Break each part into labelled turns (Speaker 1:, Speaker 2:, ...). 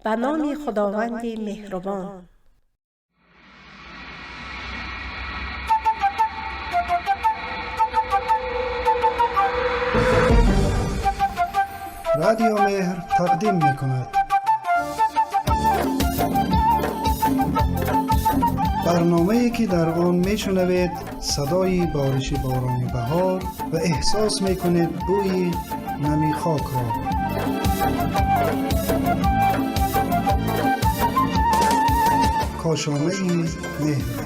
Speaker 1: Ба номи Худованди меҳрубон.
Speaker 2: Радио Меҳр тақдим мекунад. Барномае ки дар он мешунавед садои бориши борони баҳор ва эҳсос мекунед бӯи нами хокро. Кошонаи меҳр.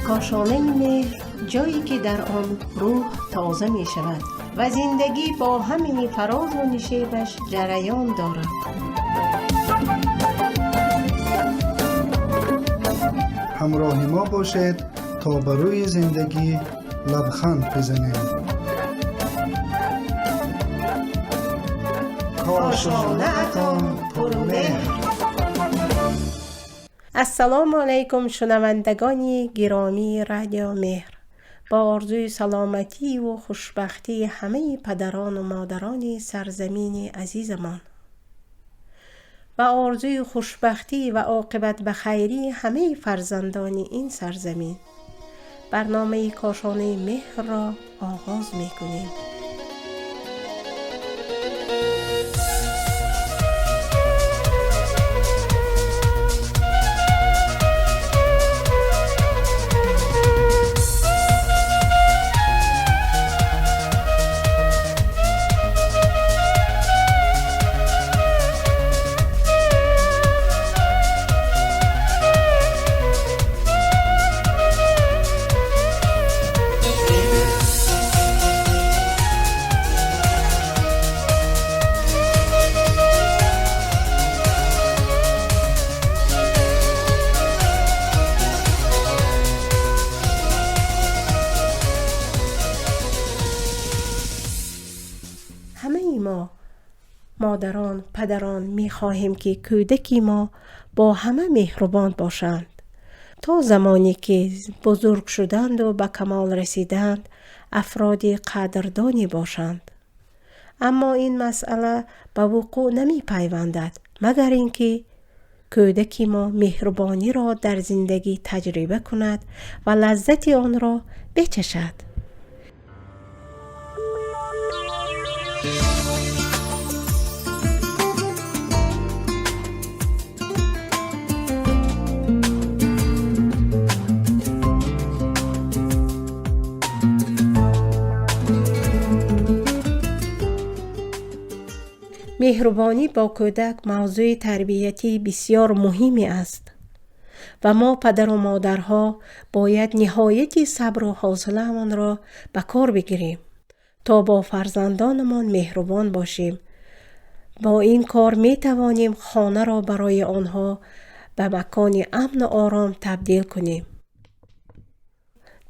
Speaker 1: Кошонаи меҳр, ҷое ки дар он рӯҳ тоза мешавад ва зиндагӣ бо ҳамаи фарозу нишебаш ҷараён дорад.
Speaker 2: Ҳамроҳи мо бошед, то ба рӯи зиндагӣ лабханд бизанем. Кошонаатон пурмеҳр.
Speaker 1: Ассалому алайкум, шунавандагони гиромии Радио Меҳр. Бо орзуи саломативу хушбахтии ҳамаи падарону модарони сарзамини азизамон ва орзуи хушбахтӣ ва оқибат ба хайрии ҳамаи фарзандони ин сарзамин барномаи Кошонаи меҳрро оғоз мекунем. Ҳамаи мо, модарон, падарон, мехоҳем, ки кӯдаки мо бо ҳама меҳрубон бошанд. То замоне ки бузург шуданду ба камол расиданд, афроди қадрдоне бошанд. Аммо ин масъала ба вуқӯъ намепайвандад, магар ин ки кӯдаки мо меҳрубониро дар зиндагӣ таҷриба кунад ва лаззати онро бичашад. Меҳрубонӣ бо кӯдак мавзӯи тарбиятии бисёр муҳиме аст ва мо, падару модарҳо, бояд ниҳояти сабру ҳавсалаамонро ба кор бигирем, то бо фарзандонамон меҳрубон бошем. Бо ин кор метавонем хонаро барои онҳо ба макони амну ором табдил кунем.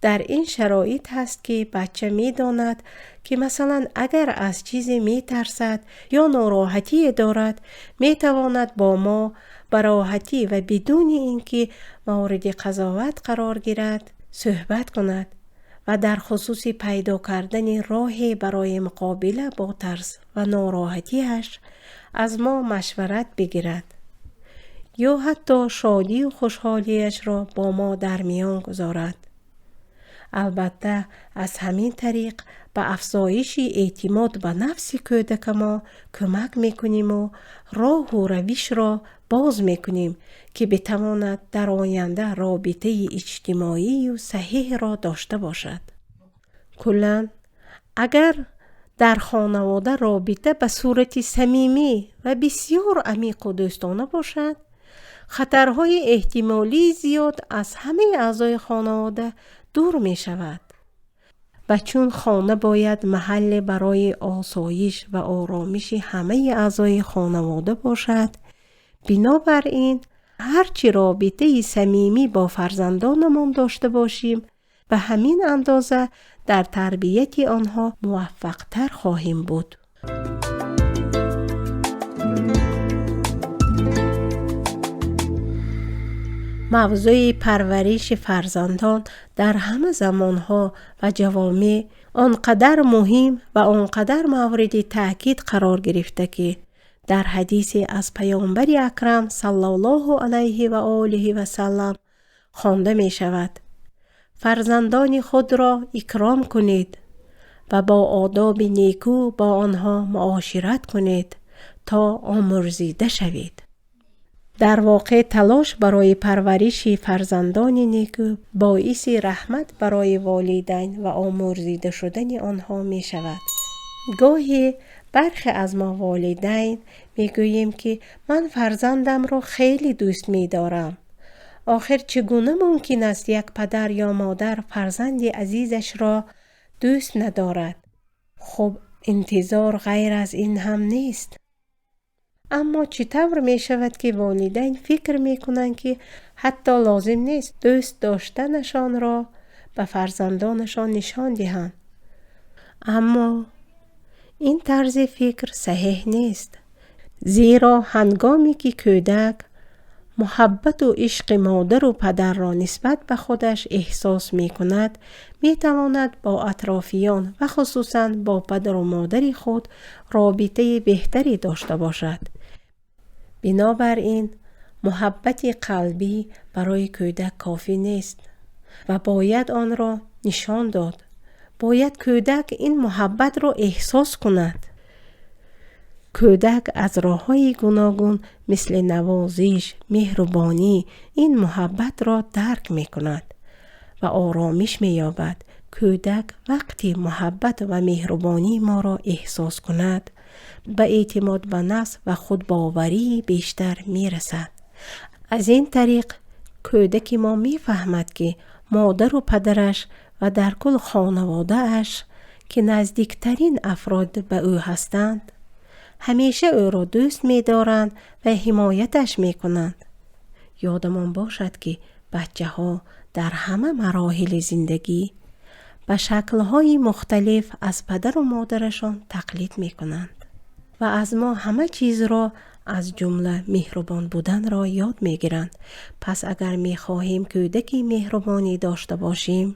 Speaker 1: Дар ин шароит ҳаст, ки бача медонад, ки масалан агар аз чизе метарсад ё нороҳатие дорад, метавонад бо мо ба роҳатӣ ва бидуни ин ки мавриди қазоват қарор гирад суҳбат кунад ва дар хусуси пайдо кардани роҳе барои муқобила бо тарс ва нороҳатиаш аз мо машварат бигирад ё ҳатто шодию хушҳолиашро бо мо дар миён гузорад. Албатта, аз ҳамин тариқ ба афзоиши эътимод ба нафси кӯдакамо кӯмак мекуниму роҳу равишро боз мекунем, ки битавонад дар оянда робитаи иҷтимоию саҳеҳро дошта бошад. Куллан, агар дар хонавода робита ба сурати самимӣ ва бисёр амиқу дӯстона бошад, хатарҳои эҳтимолии зиёд аз ҳамаи аъзои хонавода дур мешавад. Ва чун хона бояд маҳалле барои осоиш ва оромиши ҳамаи аъзои хонавода бошад, бинобар ин ҳарчи робитаи самимӣ бо фарзандонамон дошта бошем, ба ҳамин андоза дар тарбияти онҳо муваффақтар хоҳем буд. Мавзӯи парвариши фарзандон дар ҳама замонҳо ва ҷавомеъ Он қадар муҳим ва он қадар мавриди таъкид қарор гирифта, ки дар ҳадисе аз Паёмбари Акрам саллаллоҳу алайҳи ва олиҳи васаллам хонда мешавад: фарзандони худро икром кунед ва бо одоби некӯ бо онҳо муошират кунед, то омӯрзида шавед. Дар воқеъ, талош барои парвариши фарзандони некӯ боиси раҳмат барои волидайн ва омӯрзида шудани онҳо мешавад. Гоҳе бархе аз мо волидайн мегӯем, ки ман фарзандамро хеле дӯст медорам. Охир чӣ гуна мумкин аст як падар ё модар фарзанди азизашро дӯст надорад? Хуб, интизор ғайр аз ин ҳам нест. Аммо чӣ тавр мешавад, ки волидайн фикр мекунанд, ки ҳатто лозим нест дӯст доштанашонро ба фарзандонашон нишон диҳанд? Аммо ин тарзи фикр саҳеҳ нест, зеро ҳангоме ки кӯдак муҳаббату ишқи модару падарро нисбат ба худаш эҳсос мекунад, метавонад бо атрофиён ва хусусан бо падару модари худ робитаи беҳтаре дошта бошад. Бинобар ин, муҳаббати қалбӣ барои кӯдак кофӣ нест ва бояд онро нишон дод. Бояд кӯдак ин муҳаббатро эҳсос кунад. Кӯдак аз роҳҳои гуногун, мисли навозиш, меҳрубонӣ, ин муҳаббатро дарк мекунад ва оромиш меёбад. Кӯдак вақти муҳаббат ва меҳрубонии моро эҳсос кунад, ба эътимод ба нафс ва худбоварии бештар мерасад. Аз ин тариқ кӯдаки мо мефаҳмад, ки модару падараш ва дар кул хонаводааш, ки наздиктарин афрод ба ӯ ҳастанд, ҳамеша ӯро дӯст медоранд ва ҳимояташ мекунанд. Ёдамон бошад, ки бачаҳо дар ҳама мароҳили зиндагӣ ба шаклҳои мухталиф аз падару модарашон тақлид мекунанд ва аз мо ҳама чизро, аз ҷумла меҳрубон буданро ёд мегиранд. Пас агар мехоҳем кӯдаки меҳрубонӣ дошта бошем,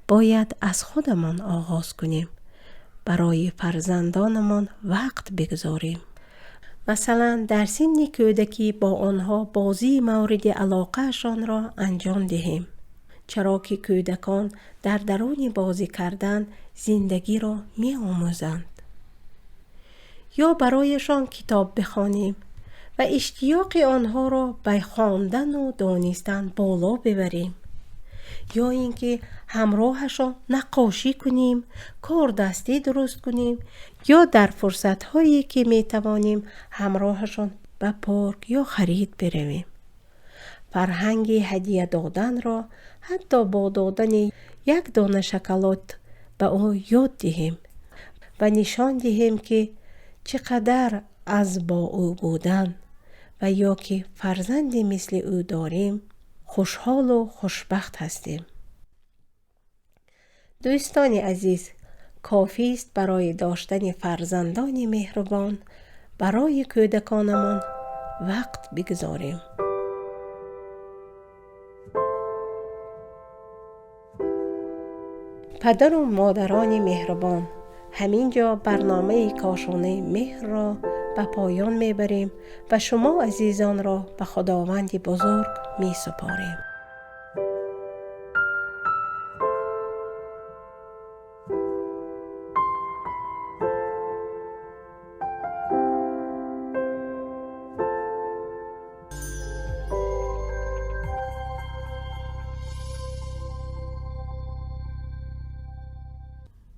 Speaker 1: бояд аз худамон оғоз кунем, барои фарзандонамон вақт бигузорем. Масалан, дар синни кӯдакӣ бо онҳо бозии мавриди алоқаашонро анҷом диҳем, чаро ки кӯдакон дар даруни бозӣ кардан зиндагиро меомӯзанд. Ё барояшон китоб бихонем ва иштиёқи онҳоро ба хондану донистан боло бибарем, ё ин ки ҳамроҳашон наққошӣ кунем, кордастӣ дуруст кунем, ё дар фурсатҳое ки метавонем ҳамроҳашон ба парк ё харид биравем. Фарҳанги ҳадия доданро ҳатто бо додани як дона шоколад ба ӯ ёд диҳем ва нишон диҳем, ки чӣ қадар аз бо ӯ будан ва ё ки фарзанде мисли ӯ дорем хушҳолу хушбахт ҳастем. Дӯстони азиз, кофист барои доштани фарзандони меҳрубон барои кӯдаконамон вақт бигузорем. Падару модарони меҳрубон, ҳамин ҷо барномаи Кошонаи меҳрро ба поён мебарем ва шумо азизонро ба Худованди бузург месупорем.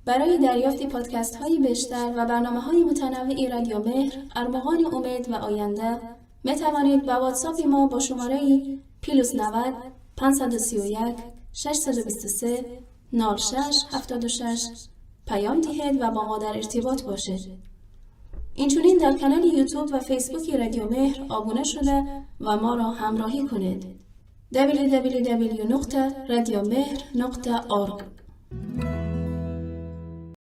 Speaker 3: برای دریافت پادکست های بیشتر و برنامه های متنوع رادیو مهر، ارمغان امید و آینده، می توانید با واتساپ ما با شماره plus 90 531 623 06 76 پیام دهید و با ما در ارتباط باشید. اینچنین در کانال یوتیوب و فیسبوک رادیو مهر آبونه شده و ما را همراهی کنید. www.radiomehr.org.